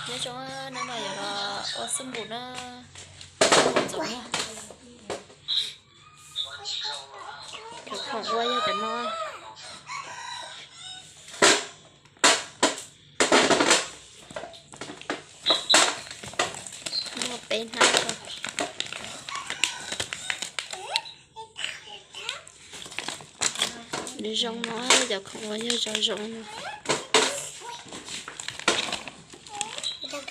Nyob zoo, hnub no yuav los ua xab npum na, ntxoov na. Cov khoom ua yog cov no. Muaj peb hnab. Zoo no, cov khoom ua yog zoo zoo no. Tag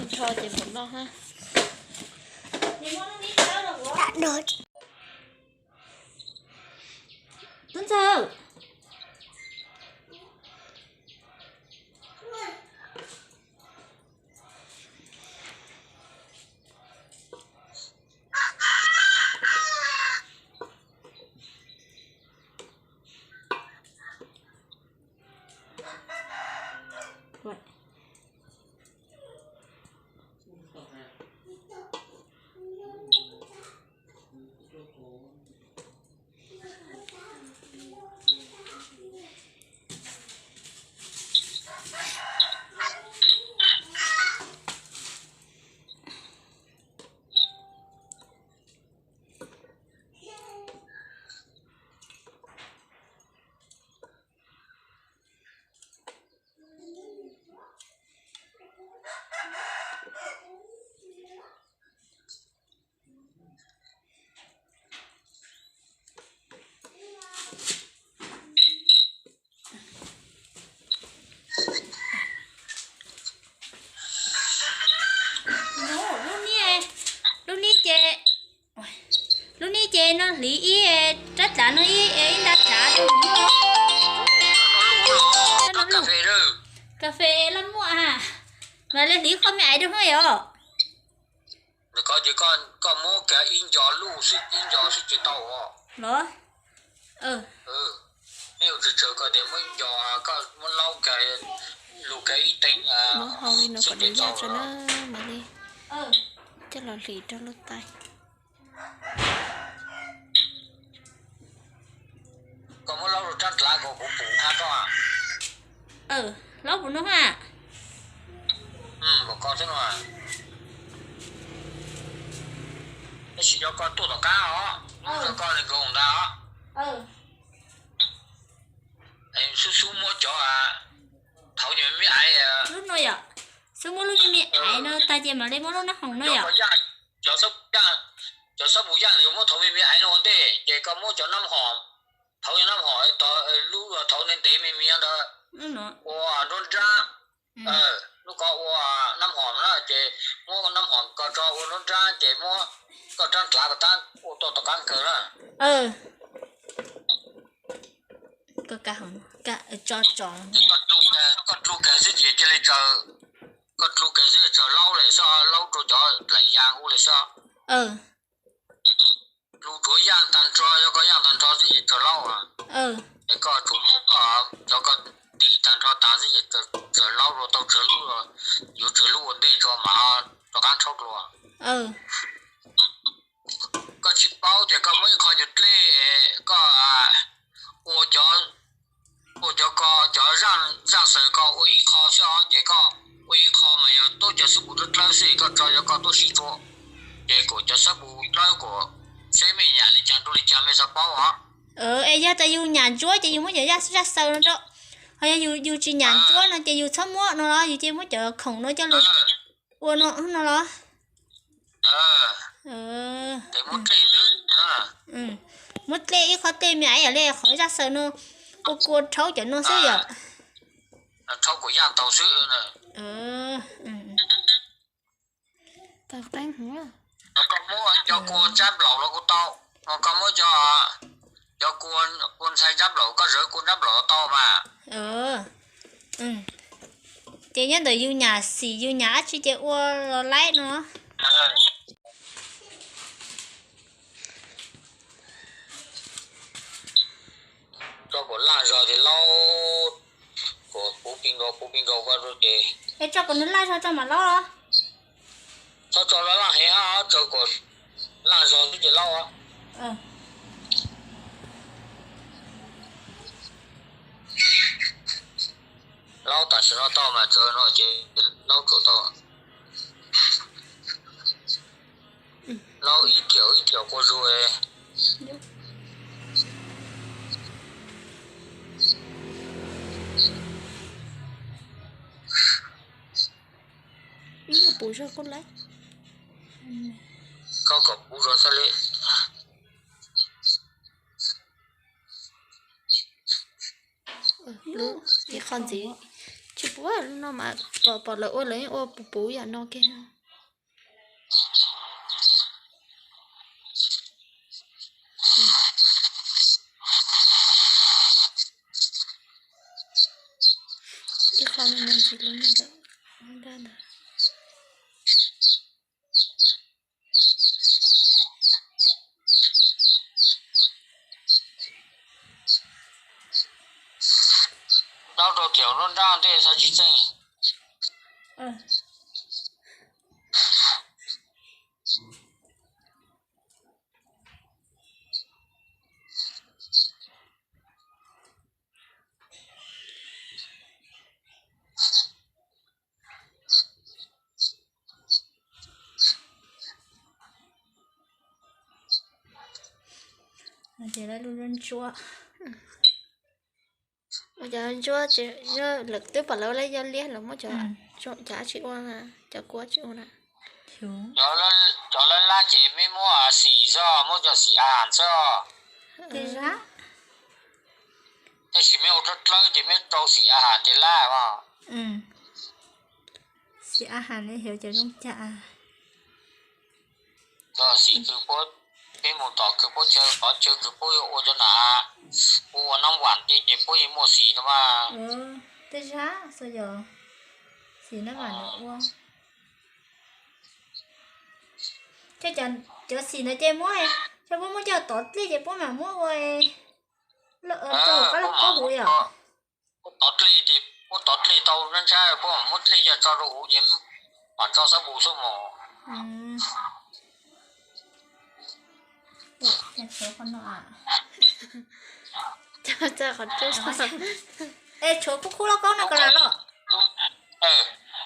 nrho ces npaum no ha. Tub Ntxawg. Lub niag, lub niag ces, lub niag ces no hliv ib rab dlav no ib, ib nta dlav rau hauv. Kas fes laj muaj a, mas li hliv qhov me aiv rau hauv os. Koj ces koj muab kiag ib nco luj xwb, ib nco xwb ces tau os. Los, nej ua tsawg tsawg koj tias muab ib nco, koj muab laub kiag, lug kiag ib teev, muab hau li no kom nws yaj tso na, mam li coj los hliv rau luj tais. Koj muab laub rau rab dlav kom kuv pum hab koj. Laub pum no ha. Kom koj xwb no. Tab sis yog koj tuaj tom qab os, lub rau koj li nkaus ntag os. Xub xub muab cov, thaum nyuag me me aiv, lub no yom, xub muab lub me me aiv no tag ces mam li muab lub nab hoom no yom. Cov xab pum yaj, cov xab pum yaj ntawd muab thaum me me aiv no ua ntej ces koj muab cov nab hom, thaum nab hom, lub thaum ntev ntev me me ntawd ua nruab nrab. Lub ko ua nab hom na ces muab nab hom ko tso ua nruab nrab ces muab koj rab dlav ko tab ua tuaj tom qab kawg na. Koj dlu kiag xwb ces cia li tsaws, koj dlu kiag xwb tsaws laub li xwb, laub rau cov dlaim ya ub li xwb. Dlu tsuav yaj tag nrho, yog koj yaj tag nrho xwb ces tsaws laub. Es koj tsuas muab koj cov ko tim tag nrho tas xwb ces tsaws laub rau tau tsaws lub, yuav tsaws lub ua ntej tso mas rov qab rhaub dlua. Koj tsis paub ces koj muab ib qho nyuag dlej, koj ua cov, ua cov ko, cov zaj xaws ko ua ib qho xwb os, ces koj ua ib qho mas yog tuab cov xab pum dlawb dlawb xwb koj tso yog koj tuab si tsua, ces kom cov xab pum dlawb kom seb mej nyam li cas rau li cas mej xav paub os. Es yog tas yus nyam ntsuab ces yus muab cov zaj xaws no rau, ho yog yus tsis nyam ntsuab no ces yus txhob muab no los yus cia muab cov khoom no coj los ua no no los. Muab dlej ib qho dlej me aiv yam li qhov zaj xaws no, ua kua rhaub cov no xwb yom. Rhaub kom yaj tau xwb. Koj muab cov kua ntsab nplaum los kuj tau, koj muab cov, cov kua, kua ntxhai ntsab nplaum koj zawv kua ntsab nplaum los tau mas. Ces nyob ntawm yus nyam xim yus nyam dab tsi ces ua los laib no. Tso kom laj zog ces laub, kom puv plig nkaus puv plig nkaus ko rau ces. Es tso kom nws laj zog tso mam laub los? Txhob tso laj laj heev, tso kom laj zog xwb ces laub. no tau mas tsaws no ces laub tsuas tau. Laub ib tiam ib tiam qua zug. Ib nyuag puv zog kuj laib. Koj kom puv zog xwb li. Ib qho ntxiv tsis puv, lub no mas pom pom lawv ua lawv yeej ua puv puv yam no kiag. Ib qho me me ntxiv lub ntawm daj ntawd. Dab rau tiam lub nrab ntej xav tsis txeej. Ces lub ntsuab, ua cov ntsuab ces lawv twb pom lawv ua laj yog liab los muab cov, cov dab tsi ua, cov kua tsis ua na. Cov lab lab ces meb muab xim xwb, muab cov xim a has xwb. Tab sis meb ua dlawb dlawb ces meb rau xim a has ces lab mas. Xim a has ne xyov cov zoo cas. Xim kws puab, peb mus tom kws puab chaw, qhov chaw kws puab yuav ua cov nam, puab ua nab vam tej ces puab yeej muaj xim no mas. Tej zab xwb yog xim nab vam ua. Cov xim ntawd ces muab, cov puab muab coj tov dlej ces puab mam muab ua rau hauv qab lauj kaub huv yom. Puab tov dlej ces puab tov dlej tau ntsab ntsab puab mam muab dlej coj tso rau huv ces mam tso xab npum xwb mog. Es tshuav kub kub lauj kaub no ko las los?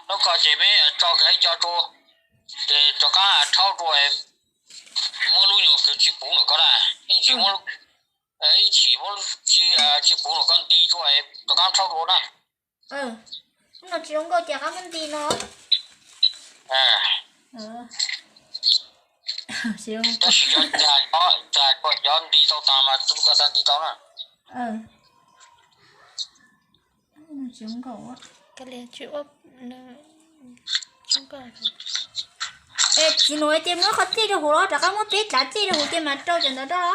Lub ko ces peb tso kawg ib co rau, ces rov qab rhaub rau, muab lub nyuag kws tsis puv nram ko na, ib ntsis muab, ib chim muab tsis puv nram ko nti rau, rov qab rhaub rau na. Lub no tsis zoo nkauj ces rov qab muab nti no. Tab sis yog cov nti tau tas mas lub ko xav nti tau na. Es txiv nus ces muab qhov dlej rau huv los rov qab muab peb dlav dlej rau huv ces mas rau cov ntawd rau.